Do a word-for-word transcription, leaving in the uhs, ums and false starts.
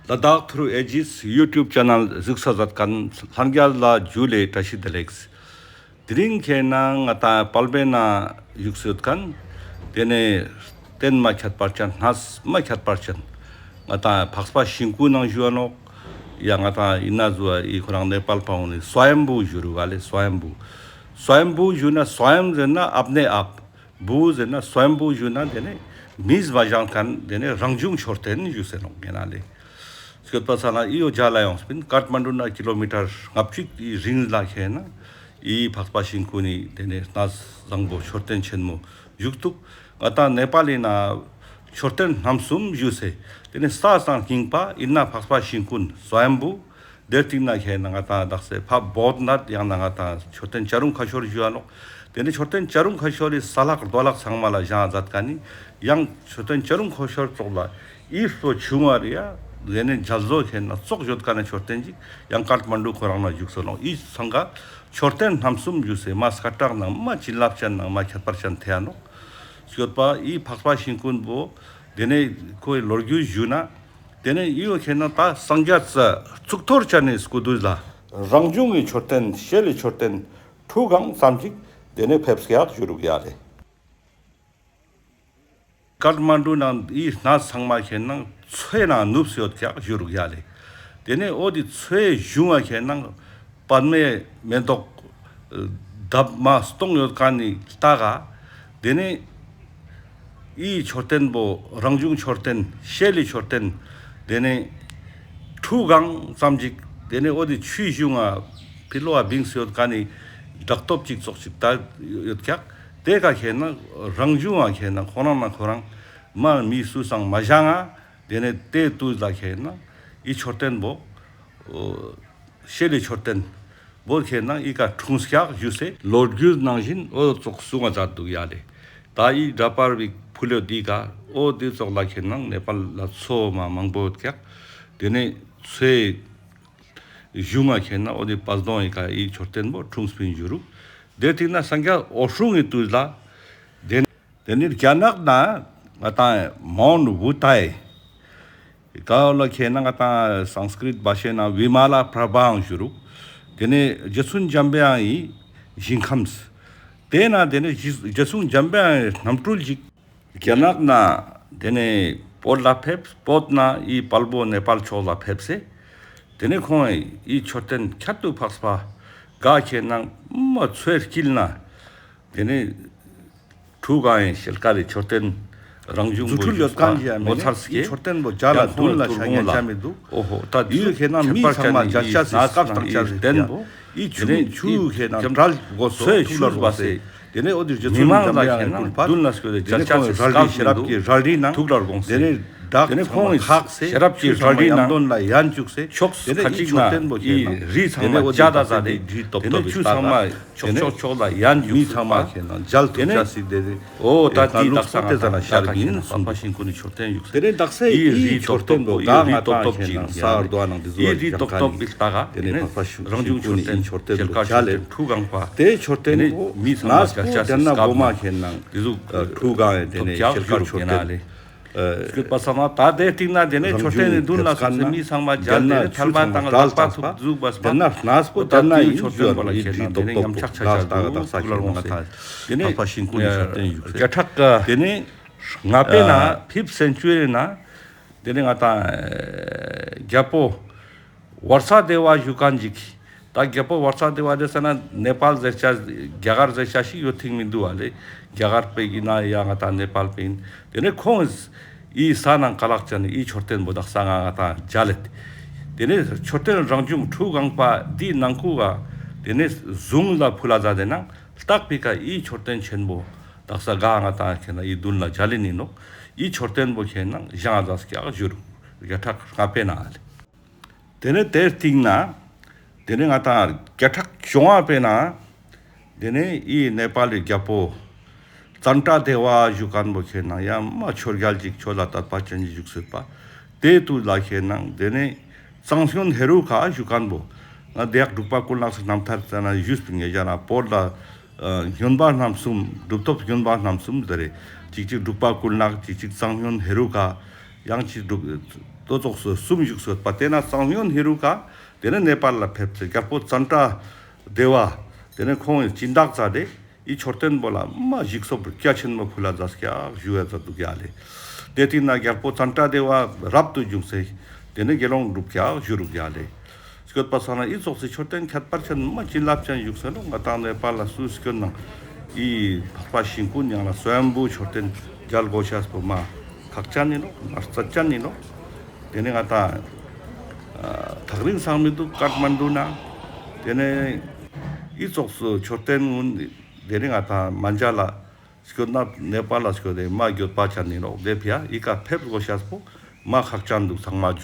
The Dark Through Ages YouTube channel གཟིགས་ས་མཛད་མཁན་ལྷན་རྒྱས་ལ་ཇུ་ལེ་བཀྲ་ཤིས་བདེ་ལེགས། དེ་རིང་ཁེ་ན་ང་ཏང་དཔལ་ལྡན་ན་བཞུགས་སེ་ཡོད་མཁན་དེ་ནས་རྟེན་མ་ཁྱད་པར་ཅན་གནས་མ་ཁྱད་པར་ཅན་ང་ཏང་འཕགས་པ་ཤིང་ཀུན་ནང་བཞུགས་ནོག། ཡ་ང་ཏང་ཨིན་ན་ཟུ་བ་ཨི་ཁོ་རང་ནེ་པཱལ་པ་འོང་ནི་སྭ་ཡམ་བུ་བཞུགས་རུག་ག་ལེ། སྭ་ཡམ་བུ། སྭ་ཡམ་བུ་བཞུགས་ན་སྭ་ཡམ་ཟེར་ན་ཨབ་ནེ་ཨབ། བུ་ཟེར་ན་སྭ་ཡམ་བུ་བཞུགས་ན་དེ་ནས་མིས་མ་བཞེངས་མཁན་དེ་ནས་རང་བྱུང་མཆོད་རྟེན་བཞུགས་སེ་ནོག་ཡིན་ན་ལེ། སྐྱོད་པ་ས་ན་ཨི་ཡོ་ཇ་ལ་ཡོངས་པིན་ཀཏ་མན་ཌུ་ན་ཀི་ལོ་མི་ཊར་ལྔ་བཅུ་ཞིག་གི་རིང་ལ་ཁེ་ན་ཨི་འཕགས་པ་ཤིང་ཀུན་ནི་དེ་ནས་གནས་བཟང་པོ་མཆོད་རྟེན་ཆེན་མོ་བཞུགས་འདུག། ང་ཏང་ནེ་པཱལ་ལི་ན་མཆོད་རྟེན་རྣམ་གསུམ་བཞུགས་སེ་དེ་ནས་ས་དང་རྙིང་པ་ཨིན་ན་འཕགས་པ་ཤིང་ཀུན་སྭ་ཡམ་བུ། དེ་རྟིང་ན་ཁེ་ན་ང་ཏང་དག་ས་ཕ་བོ་དྷ་ནཱཐ་ཡང་ན་ང་ཏང་མཆོད་རྟེན་བྱ་རུང་ཁ་ཤོར་བཞུགས་ཡ་ནོག། དེ་ནས་མཆོད་རྟེན་བྱ་རུང་ཁ་ཤོར་རི་ས་ལྷག་རྡོ་ལྷག་ཚང་མ་ལ་བཞེངས་མཛད་མཁན་ནི་ཡང་མཆོད་རྟེན་བྱ་རུང་ཁ་ཤོར་ཙོགས་ལ་ཨི་སོ་ཆུང་བ་རི་ཡ་དེ་ནས་མཇལ་བཟོ་ཁེ་ན་ཙོགས་ཡོད་མཁན་ནི་མཆོད་རྟེན་ཅིག་ཡང་ཀཏ་མན་ཌུ་ཁོ་རང་ན་བཞུགས་སེ་ནོག། ཨི་སང་ག་མཆོད་རྟེན་རྣམ་གསུམ་བཞུགས་སེ་མ་སྐད་གྲགས་ནང་མ་བྱིན་རླབས་ཅན་ནང་མ་ཁྱད་པར་ཅན་ཐེ་ཡ་ནོག། སྐྱོད་པ་ཨི་འཕགས་པ་ཤིང་ཀུན་བོ་དེ་ནས་ཁོའི་ལོ་རྒྱུས་ཞུ་ན། དེ་ནས་ཨི་བོ་ཁེ་ན་ད་སངས་རྒྱས་ཀྱི་གཙུག་ཏོར་ཅན་ནི་སྐུ་དུས་ལ་རང་བྱུང་གི་མཆོད་རྟེན་ཤེལ་ལི་མཆོད་རྟེན་ཁྲུ་གང་ཙམ་ཅིག་དེ་ནས་ཕེབས་ཀྱག་བཞུགས་རུག་ཡ་ལེ། ཀཏ་མན་ཌུ་ནང་ཨི་གནས་ཚང་མ་ཁེ་ན་མཚོའི་ནང་ནུབ་སེ་ཡོད་ཀྱག་བཞུགས་རུག་ཡ་ལེ། དེ་ནས་འོ་དེ་མཚོའི་གཞུང་ང་ཁེ་ན་པདྨའི་མེ་ཏོག་འདབ་མ་སྟོང་ཡོད་མཁན་ནི་ལྟག་ག་དེ་ནས་ཨི་མཆོད་རྟེན་བོ་རང་བྱུང་མཆོད་རྟེན་ཤེལ་ལི་མཆོད་རྟེན་དེ་ནས་ཁྲུ་གང་ཙམ་ཅིག་དེ་ནས་འོ་དེ་ཆུའི་གཞུང་ང་ཕི་ལོ་བ་བིང་སེ་ཡོད་མཁན་ནི་བྲག་སྟོབས་ཅིག་ཙོགས་ཅིག་ད་ཡོད་ཀྱག། དེ་ཀ་ཁེ་ན་རང་བྱུང་ང་ཁེ་ན་ཁོ་རང་ན་ཁོ་རང་མ་མི་སུ་སང་མ་བཞེངས་ང་དེ་ནས་དེ་དུས་ལ་ཁེ་ན་ཨི་མཆོད་རྟེན་བོ་ཤེལ་ལི་མཆོད་རྟེན་བོ་ཁེ་ན་ཨི་ཀ་འཁྲུངས་ཀྱག་བཞུགས་སེ་ལོ་རྒྱུས་ནང་བཞིན་འོ་ཙོགས་གསུང་ང་མཛད་འདུག་ཡ་ལེ། ད་ཨི་འདྲ་པར་བི་ཕུལ་ཡོད་དེ་ཀ་འོ་དེ་ཙོགས་ལ་ཁེ་ན་ནེ་པཱལ་ལ་མཚོ་མ་མང་པོ་ཡོད་ཀྱག། དེ་ནས་མཚོའི་གཞུང་ང་ཁེ་ན་འོ་དེ་པ་སྡོང་ཡི་ཀ་ཨི་མཆོད་རྟེན་བོ་འཁྲུངས་པིན་བཞུགས་རུག། དེ་རྟིང་ན་སངས་རྒྱས་འོད་སྲུང་གི་དུས་ལ་དེ་དེ་ནས་རྒྱ་ནག་ན་ང་ཏང་མའོན་བུ་ཏའི་ཀ་ལ་ཁེ་ན་ང་ཏང་སཾ་སྐྲྀཏ་བ་ཤེ་ན་བི་མ་ལ་པྲ་བྷ་ཡང་ཞུ་རུག། དེ་ནས་རྗེ་བཙུན་འཇམ་དཔལ་དབྱངས་ཡི་ཞིང་ཁམས། དེ་ན་དེ་ནས་རྗེ་རྗེ་བཙུན་འཇམ་དཔལ་དབྱངས་ཡི་རྣམ་སྤྲུལ་ཅིག་རྒྱ་ནག་ན་དེ་ནས་བོད་ལ་ཕེབས། བོད་ན་ཨི་དཔལ་བོ་ནེ་པཱལ་ཕྱོགས་ལ་ཕེབས་སེ། དེ་ནས་ཁོང་ཨི་མཆོད་རྟེན་ཁྱད་དུ་འཕགས་པ་ག་ཁེ་ན་མ་མཚོའི་དཀྱིལ་ན་དེ་ནས་ཁྲུ་གང་ཡིན་ཤེལ་དཀར་རི་མཆོད་རྟེན་རང་བྱུང་བོ་རྫུ་འཕྲུལ་ཡོད་མཁན་ཞིག་ཡང་མེད་ནས་མཆོད་རྟེན་བོ་ཇ་ལ་དུན་ལ་ཤ་ཉན་ཆ་མི་འདུག། འོ་ཧོ་ད་ཡུལ་ཁེ་ན་མི་ཚང་མ་མཇལ་ཆ་སི་སྐབས་དང་ཆ་སི་རྟེན་བོ་ཨི་ཆུ་ཆུ་ཁེ་ན་བྲལ་དགོས་སོ་ཐུགས་ལ་དགོངས་སེ། དེ་ནས་འོ་དེ་རྗེ་བཙུན་འཇམ་དཔལ་དབྱངས་ཀུན་པ་དུན་ལ་སྐྱོད་དེ་མཇལ་ཆ་སི་སྐབས་མི་འདུག། ཐུགས་ལ་དགོངས་སེ། དེ་ནས་བདག་ཚང་མ་ཁག་སེ་ཤེས་རབ་ཀྱི་རལ་གྲི་ནང་དེ་ནས་ཆུ་ཚང་མ་ཡང་དོན་ལ་ཡན་བཅུག་སེ། ཕྱོགས་ཁ་ཅིག་ན་ཨི་རི་ཚང་མ་བཅད་ད་ཟ་དེ་རི་ཏོབ་ཏོབ་ཚང་མ་ཕྱོགས་ཕྱོགས་ཕྱོགས་ལ་ཡན་བཅུག་མི་ཚང་མ་ཁེ་ན་མཇལ་ཐུབ་ཆ་སི་དེ་རེད། འོ་ད་དེ་དག་ས་ང་ཏང་ལ་ཤར་བིན་སུམ་པ་ཤིང་ཀུན་ནི་མཆོད་རྟེན་ཡོད། དེ་ནས་དག་ས་ཨི་མཆོད་རྟེན་བོ་ག་ང་ཏང་ཁེ་ན་ས་རྡོ་ནང་དེ་ཟུག་ཨི་རི་ཏོབ་ཏོབ་བི་ལྟ་ག་དེ་ནས་འཕགས་པ་ཤིང་ཀུན་ནི་མཆོད་རྟེན་བོ་མཇལ་ལེ། ཁྲུ་གང་པ་དེ་མཆོད་རྟེན་བོ་མི་ཚང་མ་ཇ་ཆ་སི་སྐབས་མི་འདུག། ཁྲུ་གང་དེ་ནས་ཤེལ་དཀར་མཆོད་རྟེན། སྐྱོད་པ་ས་ན་ད་དེ་རྟིང་ན་དེ་ནས་མཆོད་རྟེན་ནི་མདུན་ལ་སོང་སེ་མི་ཚང་མ་མཇལ་ཏེ་ཐལ་མ་དང་ལག་པ་ཐུག་འཛུགས་པ་སོང་། དེ་ན་གནས་པོ་དེ་ན་ཡིན་ཞུ་རུག་ཨི་རི་ཏོབ་ཏོབ་ལ་ལྟ་ག་དག་ས་ཁེ་ན་སེ་དེ་ནས་འཕགས་པ་ཤིང་ཀུན་ནི་མཆོད་རྟེན་ཡོད་སེ། བརྒྱ་ཕྲག་དེ་ནས་ལྔ་པའི་ན་ཕིབ་སེན་ཅུ་རི་ན་དེ་ནས་ང་ཏང་རྒྱལ་པོ་ཝར་ས་དེ་བ་ཞུ་མཁན་ཅིག། ད་རྒྱལ་པོ་ཝར་ས་དེ་བ་དེ་ཟེར་ན་ནེ་པཱལ་ཟེར་ཆ་རྒྱ་གར་ཟེར་ཆ་ཞིག་ཡོད་ཐིག་མི་འདུག་བ་ལེ། རྒྱ་གར་པའི་ཡིན་ན་ཡང་ང་ཏང་ནེ་པཱལ་པའི་ཡིན། དེ་ནས་ཁོང་ཨི་ས་ནང་ཀ་ལག་ཅན་ཨི་མཆོད་རྟེན་བོ་དག་ས་ང་ང་ཏང་མཇལ་ལེ། དེ་ནས་མཆོད་རྟེན་རང་བྱུང་ཁྲུ་གང་པ་འདི་ནང་ཁུ་ག་དེ་ནས་གཟུངས་ལ་ཕུལ་ལ་ཟ་དེ་ནང་ལྟག་པའི་ཀ་ཨི་མཆོད་རྟེན་ཆེན་པོ་དག་ས་ག་ང་ཏང་ཁེ་ན་ཨི་མདུན་ལ་མཇལ་ལེ་ནི་ནོག། ཨི་མཆོད་རྟེན་བོ་ཁེ་ན་བཞེངས་ཟ་སྐྱག་བཞུར་བརྒྱ་ཕྲག་ལྔ་པའི་ན་ལེ། དེ་ནས་དེའི་རྟིང་ན་དེ་ནས་ང་ཏང་བརྒྱ་ཕྲག་བཅོ་ལྔ་པའི་ན་དེ་ནས་ཨི་ནེ་པཱལ་ལི་རྒྱལ་པོ་ཙན་དྲ་དེ་བ་ཞུ་མཁན་བོ་ཁེ་ན་ཡང་མ་ཆོས་རྒྱལ་ཅིག་ཆོས་ལ་དད་པ་ཅན་ཅིག་བཞུགས་སེ་པ། དེ་དུས་ལ་ཁེ་ན་དེ་ནས་གཙང་སྨྱོན་ཧེ་རུ་ཀ་ཞུ་མཁན་བོ་ང་དེ་ཡག་འབྲུག་པ་ཀུན་ལེགས་སི་རྣམ་ཐར་ཙ་ན་ཞུས་པིན་ངེ་ཅག་ན་བོད་ལ་སྨྱོན་པ་རྣམ་གསུམ་གྲུབ་ཐོབ་སྨྱོན་པ་རྣམ་གསུམ་ཟེར་རེ་ཅིག་ཅིག་འབྲུག་པ་ཀུན་ལེགས་ཅིག་ཅིག་གཙང་སྨྱོན་ཧེ་རུ་ཀ་ཡང་ཅིག་འབྲུག་ དོ་ཙོགས་སུ་གསུམ་བཞུགས་སོད་པ། ཏེ་ནེ་གཙང་སྨྱོན་ཧེ་རུ་ཀ་ཏེ་ནེ་ནེ་པཱལ་ལ་ཕེབས་ཚེ་རྒྱལ་པོ་ཙན་དྲ་དེ་བ་ཏེ་ནེ་ཁོང་སྦྱིན་བདག་ཙ་དེ་འི་མཆོད་རྟེན་པོ་ལ་མ་ཞིག་གསོ་བུ་རྒྱ་ཆེན་མོ་ཕུལ་ལ་མཛད་ཀྱག་ཞུ་བ་མཛད་དུག་ཡ་ལེ། ཏེ་སྟིང་ནེ་རྒྱལ་པོ་ཙན་དྲ་དེ་བ་རབ་ཏུ་བྱུང་སེ་ཏེ་ནེ་དགེ་སློང་སྒྲུབ་ཀྱག་ཞུ་རུག་ཡ་ལེ། སྐྱོད་པ་སང་ན་འི་ཙོགས་སི་མཆོད་རྟེན་ཁྱད་པར་ཅན་མ་བྱིན་རླབས་ཅན་བཞུགས་སེ་ནོག། ང་དང་ནེ་པཱལ་ལ་སུ་སྐྱོད་ནང་འི་འཕགས་པ་ཤིང་ཀུན་ཡང་ལ་སོ་ཡམ་བུ་མཆོད་རྟེན་མཇལ་གོ་ཤེས་པོ་མ་ཁག་ཅན་ཨིན་ནོག། མ་རྩ་ཅན་ཨིན་ནོག། ཏེ་ནེ་ང་དང་ཨ་ཐག་རིང་སང་མི་དུག་ཀཏ་མན་ཌུ་ན། ཏེ་ནེ་འི་ཙོགས་སུ་མཆོད་རྟེན་ཀུན་ཏེ་ནེ་ང་དང་མ་མཇལ་ལ་སྐྱོད་ན་ནེ་པཱལ་ལ་སྐྱོད་དེ་མ་འགྱོད་པ་ཅན་ཨིན་ནོག། ཏེ་ཕི་ཡ་འི་ཀ་ཕེབས་གོ་ཤེས་པོ་མ་ཁག་ཅན་དུག། ཚང་མ་ཇུ།